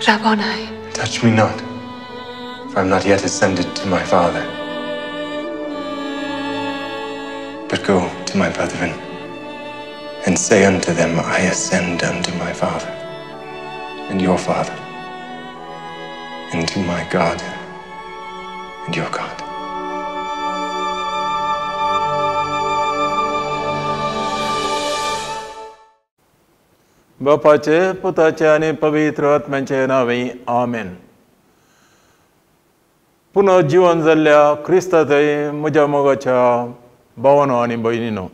Rabboni. Touch me not, for I am not yet ascended to my Father. But go to my brethren, and say unto them, I ascend unto my Father, and your Father, and to my God, and your God. बापाचे पुताचे आनी पवित्र आत्म्याचे नांवे आमेन. पुनः जिवन जाल्ल्या क्रिस्ता थंय म्हज्या मोगाच्या भावानो आनी भयणीनो,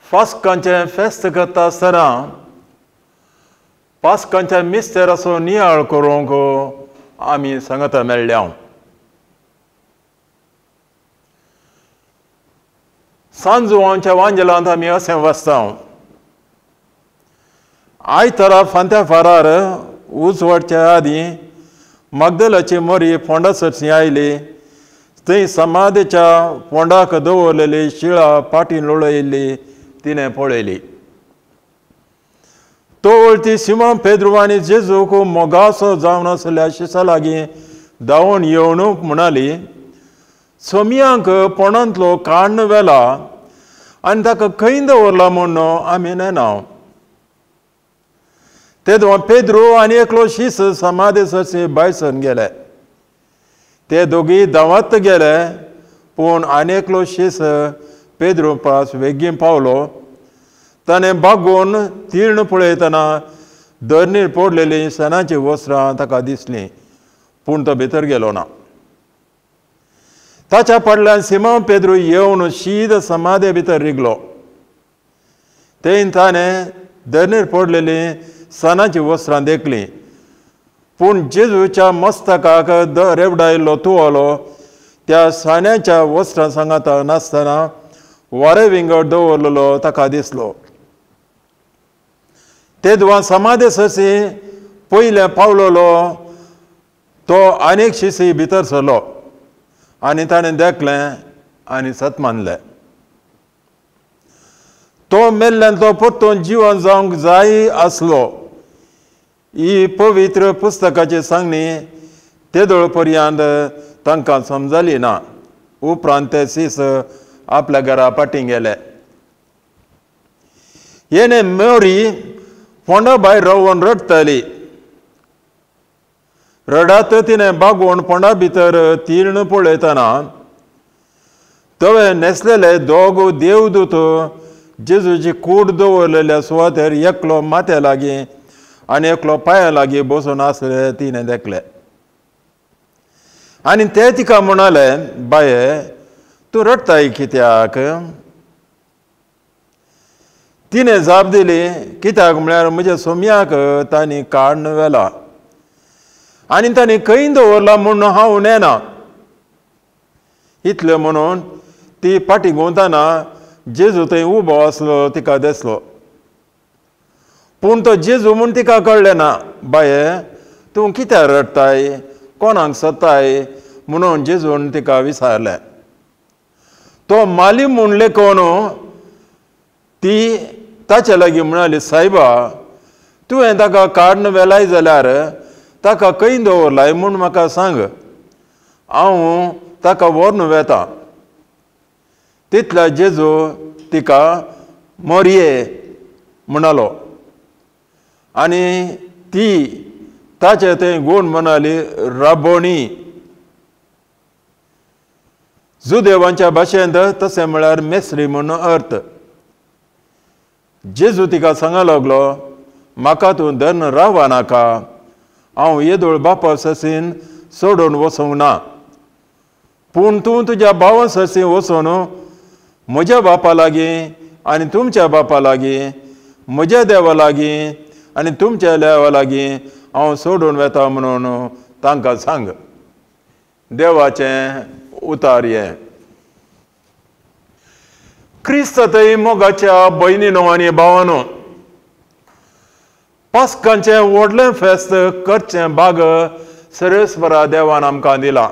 पास्कांचें फेस्त करता आसतना पास्कांच्या मिस्तेराचो नियाळ करूंक आमी सांगता मेळ्ळ्या. सांजुवांच्या वांजेलांत आमी अशें वाचता, आयतारा फांत्या फारार उजवाडच्या आदीं मागदलाची मोरी फोंडा सरशी आयली. थंय समाधीच्या फोंडाक दवरलेली शिळा पाटी लोळयल्ली तिणें पळयली. तो वळती सिमोन पेद्रू आनी जेजूक मोगासो जावन आसल्या शिसा लागीं धांवून येवन म्हणाली, सोमयांक पोंडांतलो काण्ण व्हेला आनी ताका खंय दवरला म्हूण आमी नेना. तेदो पेद्रू आनी एकलो शीस समाधी सरशी भायर सरून गेले. ते दोगी धांवत गेले, पूण आनी एकलो शीस पेद्रू पास वेगीन पावलो. ताणें बागोवन तीर्ण पळयतना धरणीर पडलेलीं सणाचीं वस्त्रां ताका दिसलीं, पूण तो भितर गेलो ना. ताच्या फाटल्यान सिमोन पेद्रू येवन शीद समाधे भितर रिगलो. तें ताणें धरणीर पडलेलीं सणाचीं वस्त्रां देखलीं, पूण जेजूच्या मस्तकाक रेवडायल्लो तुवलो त्या साण्याच्या वस्त्रां सांगाता नासतना वारें विंगड दवरलेलो ताका दिसलो. तेदवा समाधे सरशी पयलें पावलेलो तो आनीक शिसी भितर सरलो आनी ताणें देखलें आनी सत मानलें. तो मेल्ल्यान तो परतून जिवन जावंक जाय आसलो. ही पवित्र पुस्तकाची सांगणी तेदोळ पर्यंत तांकां समजली ना. उपरांत ते शीस आपल्या घरा फाटीं गेले. येणे मोरी फोंडा भायर रावन रडटाली. रडात तिणें बागोवन फोंडा भितर तीर्ण पळयतना तवे न्हेसलेले दोग देवदूत जेजूची कूड दवरलेल्या सुवातेर एकलो माथ्या लागीं आनी एकलो पांया लागीं बसून आसले तिणें देखले. आनी ते तिका म्हणाले, बाये तूं रडटाय कित्याक? तिणें जाप दिली, कित्याक म्हळ्यार म्हज्या सोमयाक तांणी काण्ण व्हेला आनी तांणी खंय दवरला म्हूण हांव नेना. इतलें म्हणून ती फाटीं घुंवतना जेजू थंय उबो आसलो तिका दिसलो, पूण तो जेजू म्हूण तिका कळ्ळें ना. बाये तूं कित्याक रडटाय, कोणाक सोदताय म्हणून जेजून तिका विचारलें. तो माली म्हूण लेखून ती ताचे लागीं म्हणाली, सायबा तुवें ताका काण्ण व्हेलाय जाल्यार ताका खंय दवरलाय म्हूण म्हाका सांग, हांव ताका व्हरून वेता. तितल्या जेजू तिका मोरये म्हणालो आनी ती ताचे थंय गूण म्हणाली, राबोणी. जुदेवांच्या भाशेंत तशें म्हळ्यार मेस्त्री म्हूण अर्थ. जेजू तिका सांगा लागलो, म्हाका तूं धरून रावा नाका, हांव येदोळ बापा ससीन सोडून वचूंक ना, पूण तूं तुज्या भावा सरशी वचून म्हज्या बापा लागीं आनी तुमच्या बापा लागीं, म्हज्या देवा लागीं आनी तुमच्या देवा लागीं हांव सोडून वेता म्हणून तांकां सांग. देवाचें उतार हें. क्रिस्त थंय मोगाच्या भयणीनो आनी भावानो, पास्कांचें व्हडलें फेस्त करचें भाग सर्वेस्परा देवान आमकां दिलां.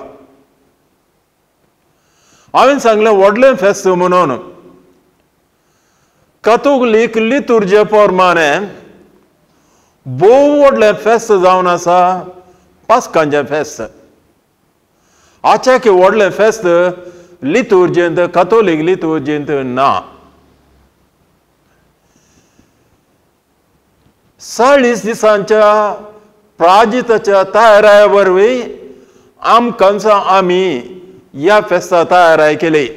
हांवें सांगलें व्हडलें फेस्त म्हणून कातोलीक लितुर्जे प्रमाणे भोव व्हडलें फेस्त जावन आसा पास्कांचें फेस्त. आच्याकी व्हडलें फेस्त लितुर्जेंत, कातोलीक लितुर्जेंत ना. 40 दिसांच्या प्राजिताच्या तयाराय वरवीं आमकांच आमी ह्या फेस्ता तयाराय केली.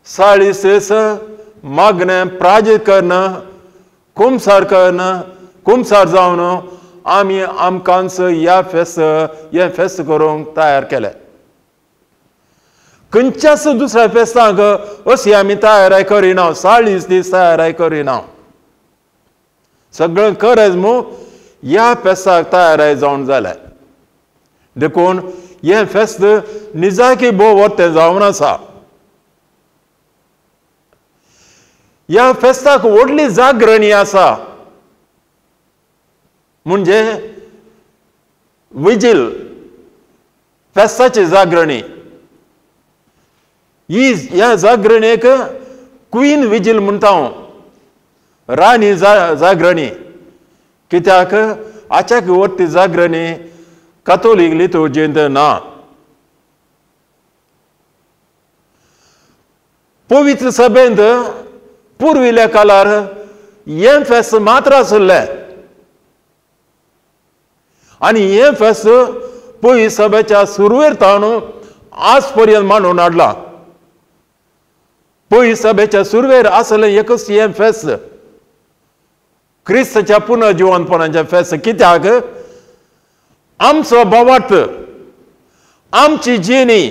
40 दीस मागणें प्राजीत करून, कुमसार करून, कुमसार जावन आमी आमकांच ह्या फेस्त हें फेस्त करूंक तयार केलें. खंयच्याच दुसऱ्या फेस्तांक अशी आमी तयाराय करिना, 40 दीस तयाराय करिना. सगळें करज मू ह्या फेस्ताक तयाराय जावन जालें. देखून हें फेस्त निजाकी भोव वर्तें जावन आसा. ह्या फेस्ताक व्हडली जागरणी आसा, म्हणजे विजील, फेस्ताची जागरणी. ही ह्या जागरणेक क्वीन विजील म्हणटा हांव, राणी जागरणी. कित्याक आच्याक वरती जागरणी कातोलीक लितुर्जेंत ना. पवित्र सभेंत पुर्विल्ल्या काळार हें फेस्त मात्र आशिल्लें आनी हें फेस्त पवित्र सभेच्या सुरवेर तावन आज पर्यंत मांडून हाडलां. पवित्र सभेच्या सुरवेर आसलें एकच हें फेस्त, क्रिस्ताच्या पुनर्जिवनपणाचें फेस्त. कित्याक आमचो भावार्थ, आमची जिणी,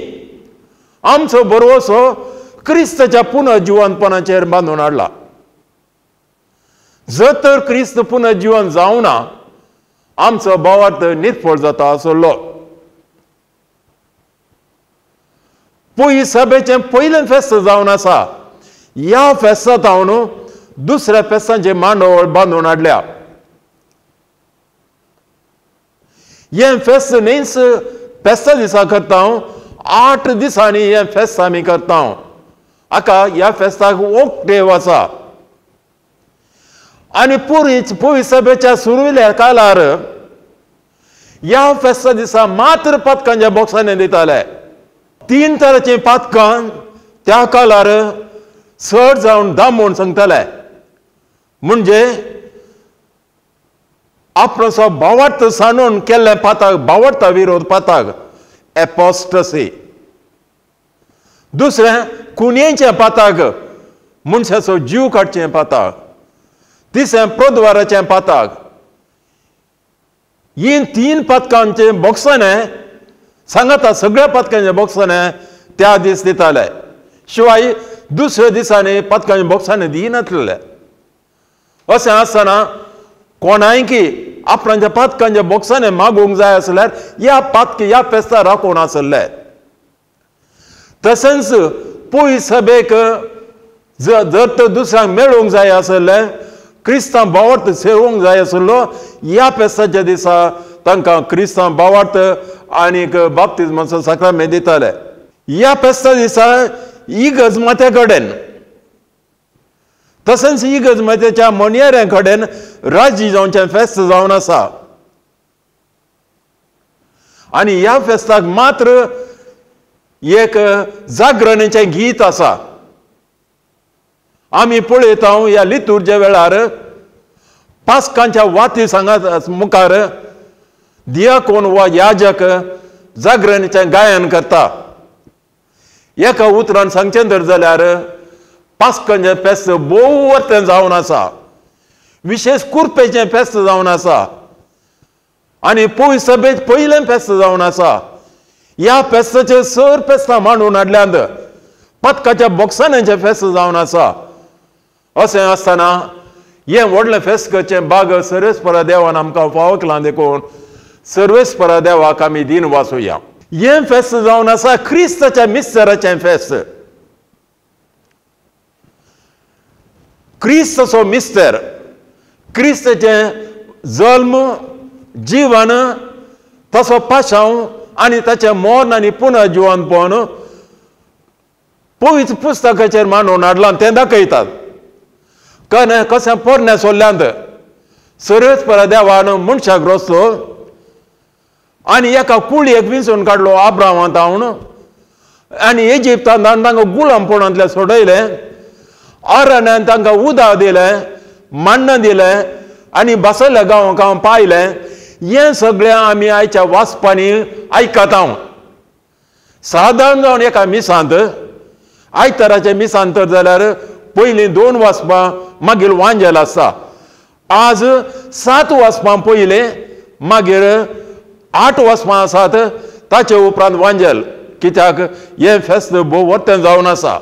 आमचो भरवसो क्रिस्ताच्या पुनर्जिवनपणाचेर बांदून हाडला. जर तर क्रिस्त पुनर्जिवन जावना आमचो भावार्थ निर्फळ जाता आसलो. पयली सभेचें पयलें फेस्त जावन आसा. ह्या फेस्ता जावन दुसऱ्या फेस्तांचे मांडवळ बांदून हाडल्या. हें फेस्त न्हीच फेस्ता दिसा करता, 8 दिसांनी हें फेस्त आमी करता. हाका ह्या फेस्ताक ओक्टेव आसा. आनी पुरी सभेच्या सुरविल्या काळार ह्या फेस्ता दिसा मात्र पातकांच्या बॉक्सांनी दिताले. 3 तरांची पातकां त्या काळार चड जावन दामून सांगताले. म्हणजे आपणाचो भावार्थ सांडून केल्लें पाताक, भावार्था विरोध पाताक, एपोस्टसी. दुसरें कुणयेचें पाताक, मनशाचो जीव काडचें पाताक. तिसरें प्रद्वाराचें पाताक. ही 3 पातकांचें बॉक्साने सांगता, सगळ्या पातकांच्या बॉक्साने त्या दीस दिताले. शिवाय दुसऱ्या दिसांनी पातकांच्या बॉक्सांनी दिनासले. अशें आसतना कोणायकी आपणाच्या पातकांच्या बॉक्सांनी मागूंक जाय आसल्यार ह्या पातकी ह्या फेस्ता राखून आसले. तशेंच पयली सभेक जर तर दुसऱ्यांक मेळूंक जाय आसलें, क्रिस्तांव भावार्थ सेवूंक जाय आसलो, ह्या फेस्ताच्या दिसा तांकां क्रिस्तांव भावार्थ आनीक बाप्तिज्माचो साक्रामेंत दिताले. ह्या फेस्ता दिसा इगर्ज मात्या कडेन तशेंच इगर्ज मात्याच्या म्हणयाऱ्यां कडेन राजी जावचें फेस्त जावन आसा. आनी ह्या फेस्ताक मात्र एक जागरणेचें गीत आसा. आमी पळयता ह्या लितुर्जे वेळार पास्कांच्या वाती सांगात मुखार दियाकोन वा याजक जागरणेचें गायन करता. एका उतरान सांगचें तर जाल्यार पास्कांचें फेस्त भोव वर्तें जावन आसा, विशेश कुर्पेचें फेस्त जावन आसा आनी पयली सभेंत पयलें फेस्त जावन आसा. ह्या फेस्ताचेर सर फेस्तां मांडून हाडल्यांत, पदकाच्या बॉक्सांचें फेस्त जावन आसा. अशें आसतना हें व्हडलें फेस्त करचें बाग सर्वेस्परा देवान आमकां फावकलां, देखून सर्वेस्परा देवाक आमी दिन वाचुया. हें फेस्त जावन आसा क्रिस्ताच्या मिस्तराचें फेस्त. क्रिस्ताचो मिस्तर, क्रिस्ताचें जल्म, जीवन, तसो पाशांव आनी ताचें मरण आनी पुनर्जिवनपण पवित्र पुस्तकाचेर मांडून हाडलां तें दाखयतात. कशें पोरण्या सोल्ल्यांत सरच पर देवान मनशाक रचलो आनी एका कुळयेक विंचून काडलो आब्रामांत हांव आनी इजिप्तांत तांकां गुलामपणांतलें सोडयलें, अरण्यान तांकां उदक दिलें, माण्ण दिलें आनी बसयल्या गांवांक हांव पायलें. हें सगळें आमी आयच्या वाचपांनी आयकता. सादारण जावन एका मिसांत आयताराच्या मिसांत तर जाल्यार पयलीं 2 वाचपां मागीर वांजेल आसता. आज 7 वाचपां पयलें, मागीर 8 वाचपां आसात, ताचे उपरांत वांजेल. कित्याक हें फेस्त भोव वर्तें जावन आसा.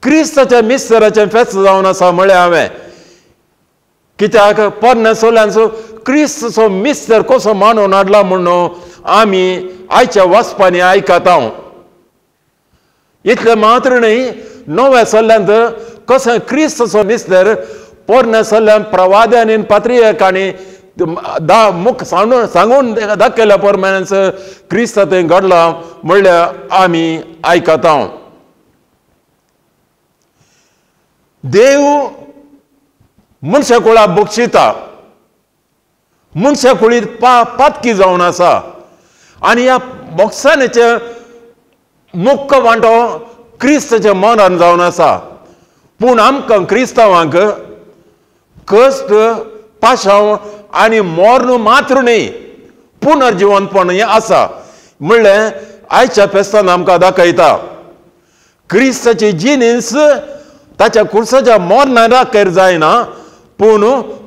क्रिस्ताच्या मिस्तराचें फेस्त जावन आसा म्हळें हांवें. कित्याक पोरण्या सोल्यांचो क्रिस्तचो मिस्तर कसो मानून हाडला म्हणून आमी आयच्या वाचपांनी आयकता. इतलें मात्र न्हय, नव्या सल्ल्यांत कशें क्रिस्तचो मिस्तर पोरण्या सल्ल्यान प्रवाद्यांनी पात्रियकांनी दा मुख सांगून दाखयल्या प्रमाणेच क्रिस्त थंय घडला म्हणल्यार आमी आयकता. देव मनशा कुळा बक्षिता, मनशा कुळीत पातकी जावन आसा आनी ह्या बक्षानेचें मुख्य वांटो क्रिस्ताच्या मनान जावन आसा. पूण आमकां क्रिस्तांवांक कश्ट, पाशांव आनी मर्ण मात्र न्हय, पुनर्जिवनपण हें आसा म्हणलें आयच्या फेस्तान आमकां दाखयता. क्रिस्ताची जिनीस ताच्या कुर्साच्या मरणान दाखयर जायना, पूण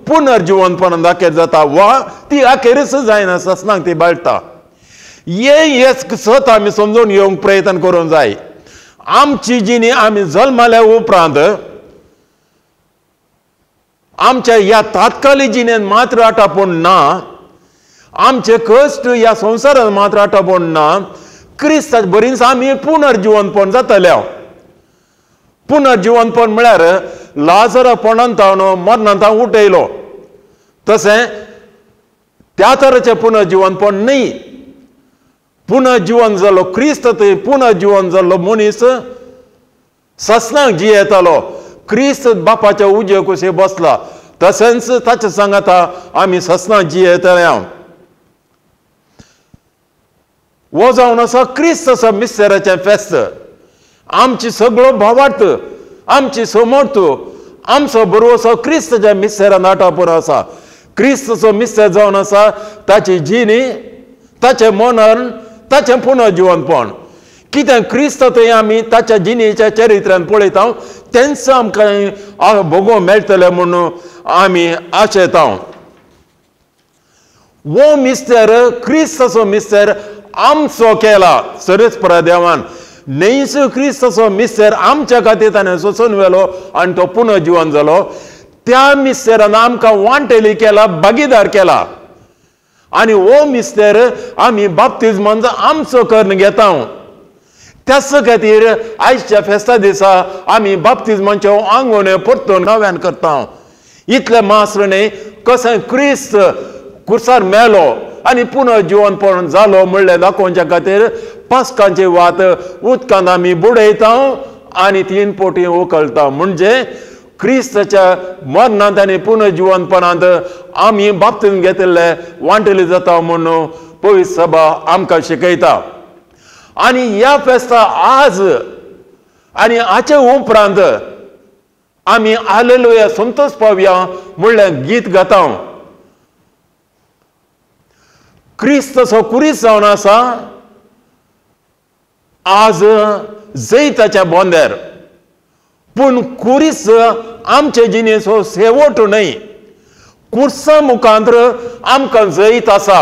पुनर्जिवनपणान दाखयर जाता वा ती अखेरच जायना, ससनाक ती बाळटा. हें सत आमी समजून घेवंक प्रयत्न करूंक जाय. आमची जिणी आमी जल्मल्या उपरांत आमच्या ह्या तात्कालीक जिणेंत मात्र आटापूण ना, आमचे कश्ट ह्या संवसारांत मात्र आटापूण ना, क्रिस्ताच बरीच आमी पुनर्जिवनपण जातले. पुनर्जिवनपण म्हळ्यार लाजरा पणांत मरणांत उठयलो तशें त्या तरेचें पुनर्जिवनपण न्हय. पुनर्जिवन जालो क्रिस्त थंय पुनर्जिवन जाल्लो मनीस ससनाक जियेतालो. क्रिस्त बापाच्या उजवे कुशीक बसला तशेंच ताचे सांगाता आमी ससनाक जियेतले. हांव हो जावन आसा क्रिस्त मिस्तेराचें फेस्त. आमची सगळो भावार्थ, आमची समर्थ, आमचो भरवसो क्रिस्ताच्या मिस्तेरान आटापूर आसा. क्रिस्ताचो मिस्तेर जावन आसा ताची जिणी, ताचें मनन, ताचें पुनर्जिवनपण. कितें क्रिस्त थंय आमी ताच्या जिणेच्या चरित्रान पळयता तेंच आमकां भोगोवंक मेळटलें म्हणून आमी आशेता. हो मिस्तेर क्रिस्ताचो मिस्तेर आमचो केला सरच परा देवान. न्हयच क्रिस्ताचो मिस्तेर आमच्या खातीर ताणें सोसून व्हेलो आनी तो पुनर्जिवन जालो. त्या मिस्तेरान आमकां वांटेली केला, भागीदार केला आनी हो मिस्तेर आमी बाप्तिज्मान आमचो करून घेता. त्याच खातीर आयच्या फेस्ता दिसा आमी बाप्तिज्माच्यो आंगवण्यो परतून नव्यान करता. इतलें मास्र न्हय, कशें क्रिस्त कुर्सार मेलो आनी पुनर्जिवनपण जालो म्हणलें दाखोवच्या खातीर पास्कांची वात उदकांत आमी बुडयता आनी 3 पोटी उकळटा. म्हणजे क्रिस्ताच्या मरणांत आनी पुनर्जिवनपणांत आमी बाप्तिज्म घेतिल्ले वांटेली जाता म्हणून पवित्र सभा आमकां शिकयता. आनी ह्या फेस्ता आज आनी हाचे उपरांत आमी हालेलुया संतोष पावया म्हणलें गीत गाता. क्रिस्ताचो कुरीस जावन आसा आज जैताच्या बोंदेर, पूण कुरीस आमचे जिणेचो शेवट न्हय. कुर्सा मुखांतर आमकां जैत आसा.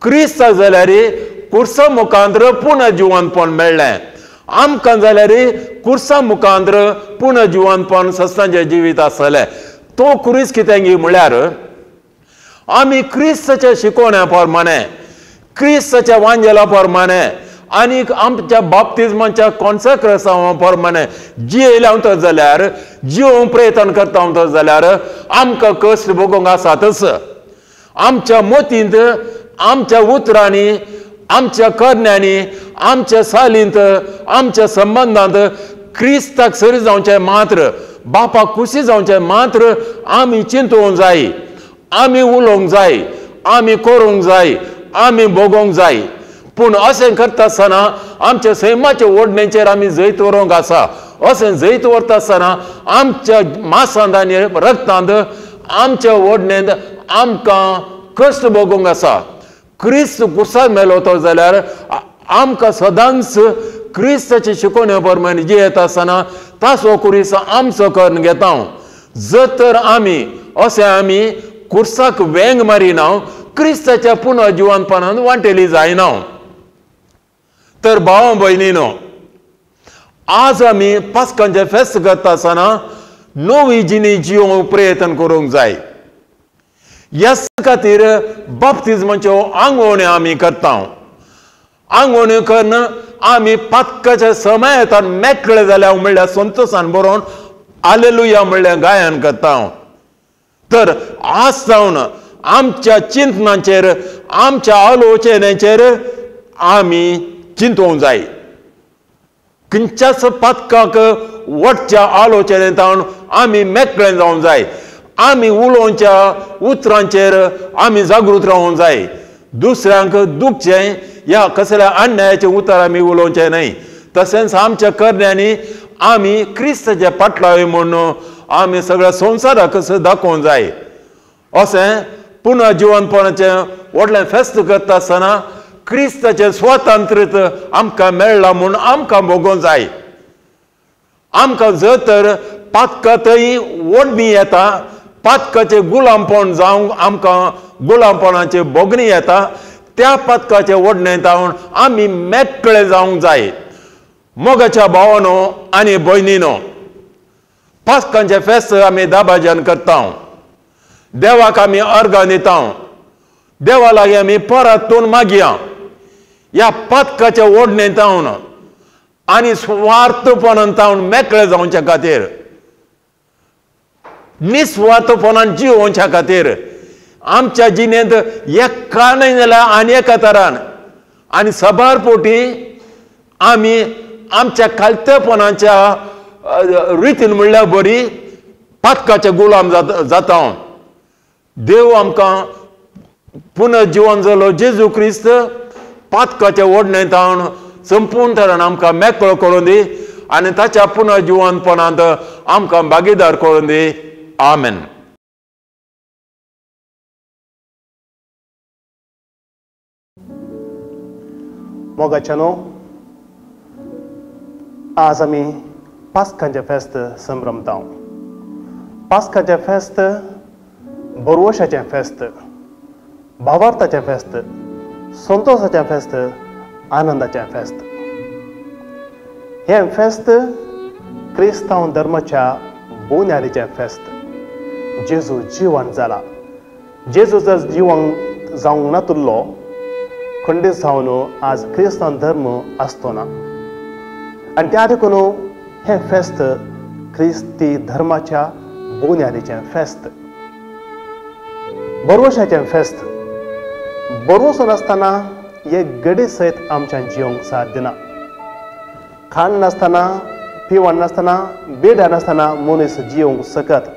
क्रिस्त जाल्यार कुर्सा मुखांतर पुनर्जिवनपण मेळ्ळें आमकां, जाल्यार कुर्सा मुखांतर पुनर्जिवनपण सस्तांचें जिवीत आसतलें. तो कुरीस कितें म्हळ्यार आमी क्रिस्ताच्या शिकोवण्या प्रमाणे, क्रिस्ताच्या वांजेला प्रमाणे आनी आमच्या बाप्तिज्माच्या कॉन्सेक्रेसांवा प्रमाणे जियेले तर जाल्यार, जियोवंक प्रयत्न करता तर जाल्यार आमकां कश्ट भोगोवंक आसातच. आमच्या मतींत, आमच्या उतरांनी, आमच्या करण्यांनी, आमच्या सालींत, आमच्या संबंदांत क्रिस्ताक सरी जावचें मात्र बापाक खुशी जावचें मात्र आमी चिंतूंक जाय, आमी उलोवंक जाय, आमी करूंक जाय, आमी भोगोवंक जाय. पूण अशें करता आसतना आमच्या सैमाच्या ओडणेचेर आमी जैत व्हरूंक आसा. अशें जैत व्हरता आसतना आमच्या मासांत आनी रक्तांत आमच्या ओडणेंत आमकां कश्ट भोगूंक आसा. क्रिस्त कुर्साक मेलो तो जाल्यार आमकां सदांच क्रिस्ताचे शिकोवणे प्रमाण जियेता आसतना ताचो कुरीस आमचो करून घेता. जर तर आमी अशें आमी कुर्साक वेंग मारिना, क्रिस्ताच्या पुनर्जिवनपणान वांटेली जायना. तर भाव भयणीनो, आज आमी पास्कांचें फेस्त करता आसतना नवी जिणी जिवंक प्रयत्न करूंक जाय. ह्याच खातीर बाप्तिज्माच्यो आंगवण्यो आमी करता. आंगवण्यो करून आमी पातकाच्या समायेंत मेकळे जाल्या म्हणल्यार संतोशान बरोवन आलेलुया म्हणल्यार गायन करता. तर आज जावन आमच्या चिंतनाचेर, आमच्या आलोचनेचेर आमी चिंतूंक जाय. खंयच्याच पातकाक वटच्या आलोचनेंत आमी मेकळे जावंक जाय. आमी उलोवच्या उतरांचेर आमी जागृत रावंक जाय. दुसऱ्यांक दुखचें या कसल्या अन्यायाचें उतर आमी उलोवचें न्हय. तशेंच आमच्या करण्यांनी आमी क्रिस्ताचे पाटलावे म्हणून आमी सगळ्या संवसाराक दाखोवंक जाय. अशें पुनर्जिवनपणाचें व्हडलें फेस्त करता आसतना क्रिस्ताचें स्वातंत्र्य आमकां मेळ्ळां म्हूण आमकां भोगोवंक जाय. आमकां जर तर पातकांतय ओडणी येता, पातकाचें गुलामपण जावंक आमकां गुलामपणाचें भोगणी येता, त्या पातकाचे ओडणे जावन आमी मेकळे जावंक जाय. मोगाच्या भावानो आनी भयणीनो, पास्कांचें फेस्त आमी दाबाज्यान करता. देवाक आमी अर्गां दिता. देवा लागीं आमी परतून मागया. ह्या पातकाच्या ओडणे जावन आनी स्वार्थपणान जावन मेकळे जावच्या खातीर, निस्वार्थपणान जिवोवच्या खातीर आमच्या जिणेंत एका न्हय जाल्यार आनी एका तरान आनी सबार पोटी आमी आमच्या खालतेपणाच्या रितीन म्हणल्यार बरी पातकाचे गुलाम जाता. देव आमकां पुनर्जिवन जालो जेजू क्रिस्त पातकाचे ओडणे जावन संपूर्ण तरान आमकां मेकळो करून दी आनी ताच्या पुनर्जिवनपणांत आमकां भागीदार करून दी. आमेन. मोगाच्यानो, आज आमी पास्कांचें फेस्त संभ्रमता. पास्कांचें फेस्त बरवशाचें फेस्त, भावार्थाचें फेस्त, संतोशाचें फेस्त, आनंदाचें फेस्त. हें फेस्त क्रिस्तांव धर्माच्या बुन्यादीचें फेस्त. जेजू जिवन जाला. जेजू जर जिवन जावंक नातुल्लो खंडीत जावन आज क्रिस्तांव धर्म आसतो ना. आनी त्या देखून हें फेस्त क्रिस्ती धर्माच्या बुन्यादीचें फेस्त, बरवशाचें फेस्त. बरवसो नासतना एक गडी सयत आमच्यान जिवंक साथ दिना. खाण नासतना, पिवण नासतना, बेड्या नासतना मनीस जिवंक शकत,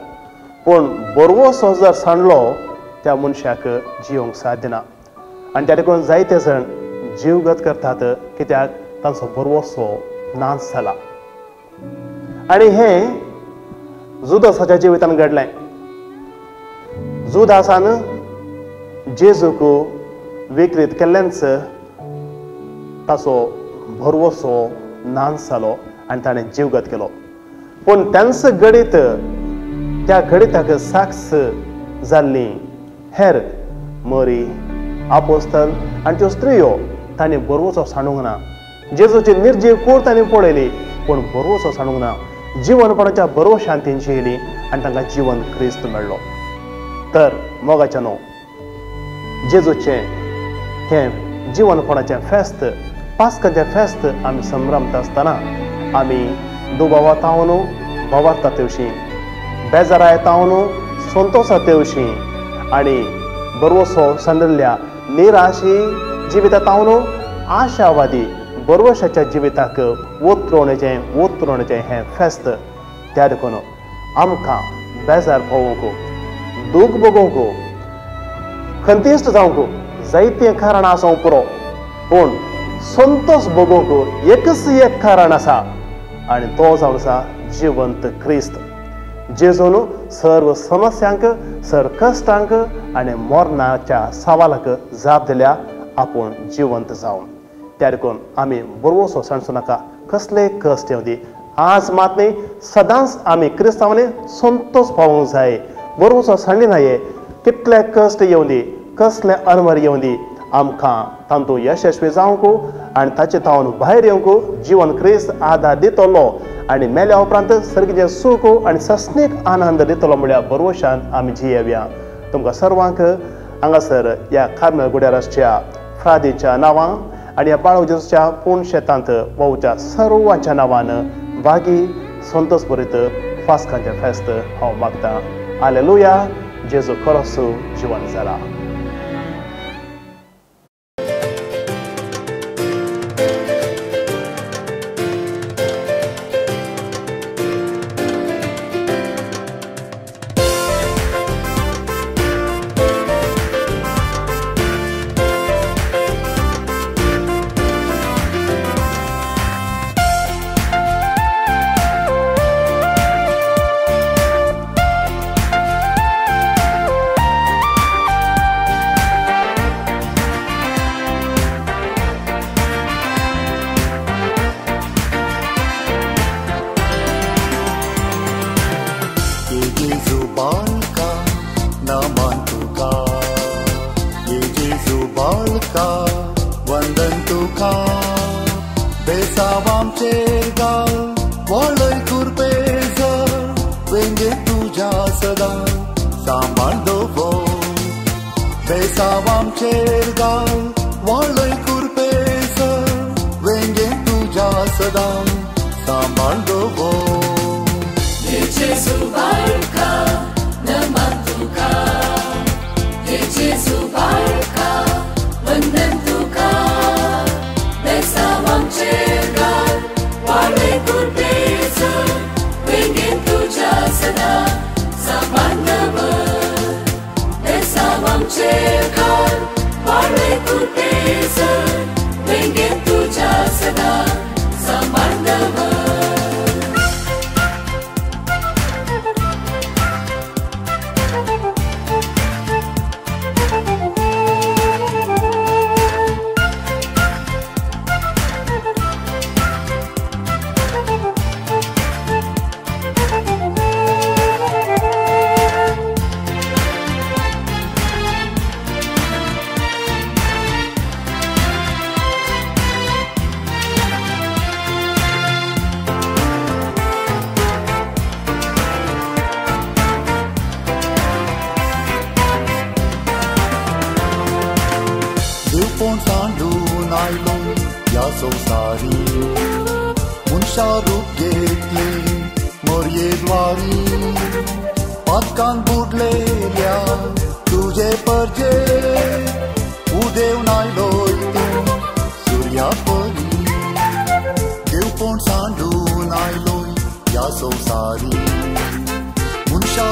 पूण बरवसो जर सांडलो त्या मनशाक जिवंक साथ दिना. आनी त्या देखून जायते जाण जीवगत करतात, कित्याक तांचो बरवसो नाच जाला. आनी हें जुदासाच्या जिवितान घडलें. जुदासान जेजूक विक्रीत केल्ल्यानच ताचो भरवसो नाच जालो आनी ताणें जीवगत केलो. पूण त्यांच गणीत, त्या गणिताक साक्ष जाल्ली हेर मरी, आपोस्तल आनी त्यो स्त्रियो तांणी बरवसो सांडूंक ना. जेजूची निर्जीव कूड तांणी पळयली पूण बरवसो सांडूंक ना. जिवनपणाच्या बरवशान ती जियेली आनी तांकां जिवन क्रिस्त मेळ्ळो. तर मोगाच्या न्हू, जेजूचें हें जिवनपणाचें फेस्त, पास्काचें फेस्त आमी संभ्रमता आसतना आमी दुबावातावन भावार्था तेवशी, बेजारा येतावन संतोशा तेवशी आनी बरवसो सांडिल्ल्या निराशी जिवितांत आशावादी बरवशाच्या जिविताक ओतरोवण्याचें हें फेस्त. त्या देखून आमकां बेजार पावोवंक, दूख भोगोवंक, खंतीश्ट जावंक जायतीं कारणां आसूंक पुरो, पूण संतोष भोगोवंक एकच एक कारण आसा आनी तो जावन आसा जिवंत क्रिस्त. जेजून सर्व समस्यांक, सर्व कश्टांक आनी मरणाच्या सवालाक जाप दिल्या आपूण जिवंत जावन. त्या देखून आमी बरोसो सांडचो नाका, कसले कश्ट येवं दी, आज मात न्ही सदांच आमी क्रिस्तांवांनी संतोष पावोवंक जाय. बरोसो सांडली ना, कितले कश्ट येवं दी, कसले अनवर येवं दी, आमकां तांतू यशस्वी जावंक आनी ताचे तावन भायर येवंक जिवन क्रिस्त आदार दितलो आनी मेल्या उपरांत सर्गीचें सूख आनी सस्नीक आनंद दितलो म्हळ्यार भरवशान आमी जियेवया. तुमकां सर्वांक हांगासर ह्या कार्मेल गुड्याराच्या फ्रादीच्या नांवान आनी ह्या बाळव जेजूच्या पूर्ण शेतांत वावच्या सर्वांच्या नांवान बागी संतोष भरीत फास्कांचें फेस्त हांव मागतां. आलेलुया. जेजू खरोच जिवन जाला. देवपण सांडून आयलो ह्या संवसारी मनशा